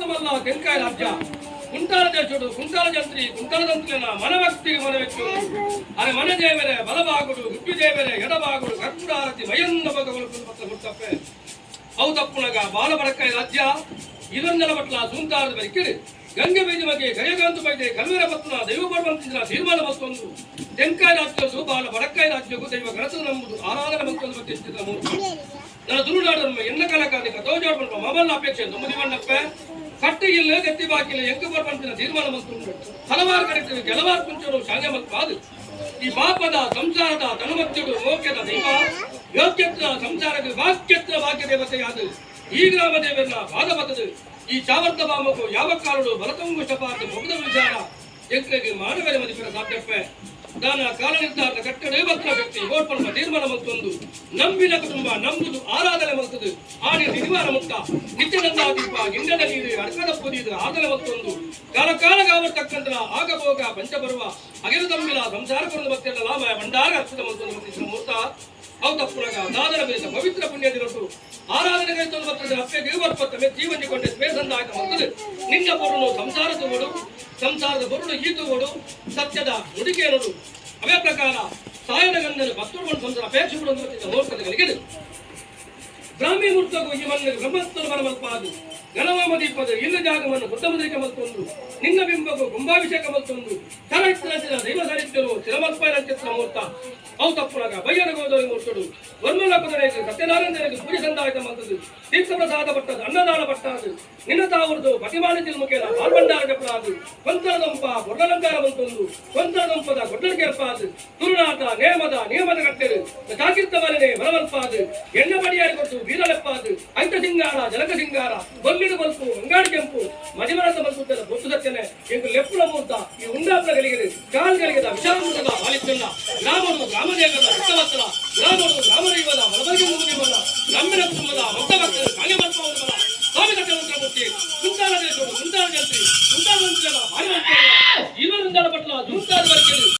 ಮಲ್ಲ ತೆಂಕಾಯ ರಾಜ್ಯ ಕುಂಟಾಲ ದೇಶಡು ಕುಂಟಾಲ ಜಂತ್ರಿ ಕುಂಟಾಲ ತಂತ್ರಿನ ಮನಭಕ್ತಿಗೆ ಮನವೆಚ್ಚು ಅರೆ ಮನೆ ದೇವರೇ ಬಲಬಾಗುಡು, ಗುಡ್ಡು ದೇವರೇ ಎಡಬಾಗುಡು, ಕರ್ಪೂರಾರತಿ ಮಯನ್ನ ಬಗಗಳು ಪತ್ರ ಹುಟ್ಟಪ್ಪೆ. ಅವು ತಪ್ಪುನಗ ಬಾಲ ಬಡಕಾಯಿ ರಾಜ್ಯ ಇದೊಂದಲ ಬಟ್ಲ ಸೂಂತಾರದ ಬರಿಕಿಡು ಗಂಗೆ ಬೈದ ಬಗ್ಗೆ ಗಯಗಾಂತು ಬೈದೆ ಕಲ್ವೆರ ಪತ್ನ ದೈವ ಪರ್ವಂತಿನ ತೀರ್ಮಾನ ಮತ್ತೊಂದು ತೆಂಕಾಯ ರಾಜ್ಯಕ್ಕೂ ಬಾಲ ಬಡಕಾಯಿ ರಾಜ್ಯಕ್ಕೂ ದೈವ ಗಣಸ ನಂಬುದು ಆರಾಧನೆ ಮತ್ತೊಂದು ಪ್ರತಿಷ್ಠಿತ ಮೂರ್ತಿ. ನನ್ನ ತುಳುನಾಡು ಎನ್ನ ಕಲಕಾದಿ ಕತೋಜಾಡ್ ಮಮಲ್ಲ ಅಪೇಕ್ಷೆ ನಮ್ಮದಿವಣ್ಣಪ್ಪ ಕಟ್ಟಿಗಿಲ್ಲ ಗಟ್ಟಿ ಬಾಕಿಲ್ಲ ಎಂಕು ಬರ್ಪಂತಿನ ತೀರ್ಮಾನ ಮತ್ತೊಂದು ಹಲವಾರು ಕಡೆ ಕೆಲವಾರು ಕುಂಚರು ಶಾಂಗ ಮತ್ಪಾದು ಈ ಪಾಪದ ಸಂಸಾರದ ತನುಮತ್ಯುಡು ಮೋಕ್ಯದ ದೈವ ಯೋಗ್ಯತ್ರ ಸಂಸಾರಕ್ಕೆ ವಾಕ್ಯತ್ರ ವಾಕ್ಯ ದೇವತೆಯಾದ ಈ ಗ್ರಾಮ ದೇವರ ಪಾದ ಬತ್ತದು. ಈ ಚಾವರ್ತ ಬಾಮಕು ಯಾವ ಕಾಲಡು ಬಲತಂಗು ಶಪಾತ ಮುಗ್ಧ ವಿಚಾರ ಎಂಕ್ಲೆಗೆ ಮಾನವರ ಮದಿಪರ ಸಾಧ್ಯಪ್ಪೆ. ದಾನ ಕಾಲ ನಿರ್ಧಾರದ ಕಟ್ಟಡ ಬತ್ರ ವ್ಯಕ್ತಿ ಓಡ್ಪನ್ಪ ತೀರ್ಮಾನ ಮತ್ತೊಂದು ನಂಬಿನ ಕುಟುಂಬ ನಂಬುದು ಆರಾಧನೆ ಮಲ್ತದು ಆನೆ ನಿವಾರ ಮುಟ್ಟ ನಿತ್ಯನಂದ ದೀಪ ಗಿಂಡದ ನೀರು ಅರ್ಕದ ಪುದಿದು ಆದಲೆ ಮತ್ತೊಂದು ಕಾಲ ಕಾಲ ಗಾವರ್ತಕ್ಕಂತ ಆಗಭೋಗ ಪಂಚಪರ್ವ ಅಗೆದು ತಮ್ಮಿಲ ಸಂಸಾರ ಕೊರದು ಭಕ್ತಿಯಲ್ಲ ಲಾಭ ಭಂಡಾರ ಅರ್ಪಿತ ಮತ್ತೊಂದು ಮತ್ತಿನ ಮೂರ್ತ. ಅವು ತಪ್ಪುನಗ ದಾದರ ಬೇಸ ಪವಿತ್ರ ಪುಣ್ಯ ದಿನಟು ಆರಾಧನೆ ಕೈತೊಂದು ಬರ್ತದೆ ಅಪ್ಪೆಗೆ ಬರ್ಪತ್ತ ಜೀವನಿಕೊಂಡೆ ಸ್ಮೇಸಂದಾಯ್ತ ಮತ್ತದು ನಿನ್ನ ಪೊರುಳು ಸಂಸಾರ ತೋಡು, ಸಂಸಾರದ ಬೊರುಳು ಈ ತೋಡು ಸತ್ಯದ ನುಡಿಗೇನದು. ಅವೇ ಪ್ರಕಾರ ಸಾಯನ ಗಂಧನ ಭಕ್ತರು ಸಂಸಾರ ಅಪೇಕ್ಷೆಗಳು ಮುಹೂರ್ತಗಳಿಗೆ ಬ್ರಾಹ್ಮಿ ಮುಹೂರ್ತಗೂ ಈ ಮಣ್ಣಿಗೆ ಬ್ರಹ್ಮಸ್ಥನ ಬರಮಲ್ಪಾದು ಗಣವಾಮ ದೀಪದ ಇಲ್ಲ ಜಾಗವನ್ನು ಶುದ್ಧ ಮಲ್ತೊಂದು ನಿನ್ನ ಬಿಂಬಗೂ ಕುಂಭಾಭಿಷೇಕ ಮಲ್ತೊಂದು ಚರಚಿತ್ರ ದೈವ ಸಾಹಿತ್ಯರು ಚಿರಮಲ್ಪಾಯ ಚಿತ್ರ ಮುಹೂರ್ತ. ಅವು ತಪ್ಪುನಗ ಬಯ್ಯನ ಗೋದರಿ ಮುಹೂರ್ತಡು ವರ್ಮಲ ಕುದುರೆಗೆ ಸತ್ಯನಾರಾಯಣನಿಗೆ ಪೂಜೆ ಸಂದಾಯತ ಮಲ್ತದು ತೀರ್ಥ ಪ್ರಸಾದ ಪಟ್ಟದು ಅನ್ನದಾನ ಪಟ್ಟಾದು ನಿನ್ನ ತಾವರದು ಪತಿಮಾನ ತಿಲ್ಮುಖೇನ ಪಾಲ್ಬಂಡಾರ ಜಪರಾದು ಕೊಂತರ ದೊಂಪ ಬೊಡ್ಡಲಂಕಾರ ಬಂತೊಂದು ಕೊಂತರ ದೊಂಪದ ಗೊಡ್ಡಲಿಗೆ ತುರುನಾಟ ನೇಮದ ನಿಯಮದ ಕಟ್ಟೆರು ಚಾಕಿರ್ತ ಬಲನೆ ಬಲವಲ್ಪಾದು ಎಣ್ಣೆ ಬಡಿಯಾರಿ ಕೊಟ್ಟು ವೀರಲೆಪ್ಪಾದು ಐತ ಸಿಂಗಾರ ಜಲಕ ಸಿಂಗಾರ ಬೊಲ್ಲಿಡು ಬಲ್ಪು ಬಂಗಾಡಿ ಕೆಂಪು ಮದಿಮರತ ಬಲ್ಪುತ್ತದ ಬೊತ್ತು ಸತ್ಯನೆ ಎಂಕು ಲೆಪ್ಪುಲ ಮೂರ್ತ ಈ ಉಂಡಾಪ್ಲ ಗಲಿಗೆದು ಕಾಲ್ ಗಲಿಗೆದ ವಿಶಾಲಮೂರ್ತದ ಬಾಲಿತ್ತಲ್ಲ ಗ್ರಾಮಡು ಗ್ರಾಮದೇವದ ಭಕ್ತವತ್ಸಲ ಗ್ರಾಮಡು ಗ್ರಾಮದೈವದ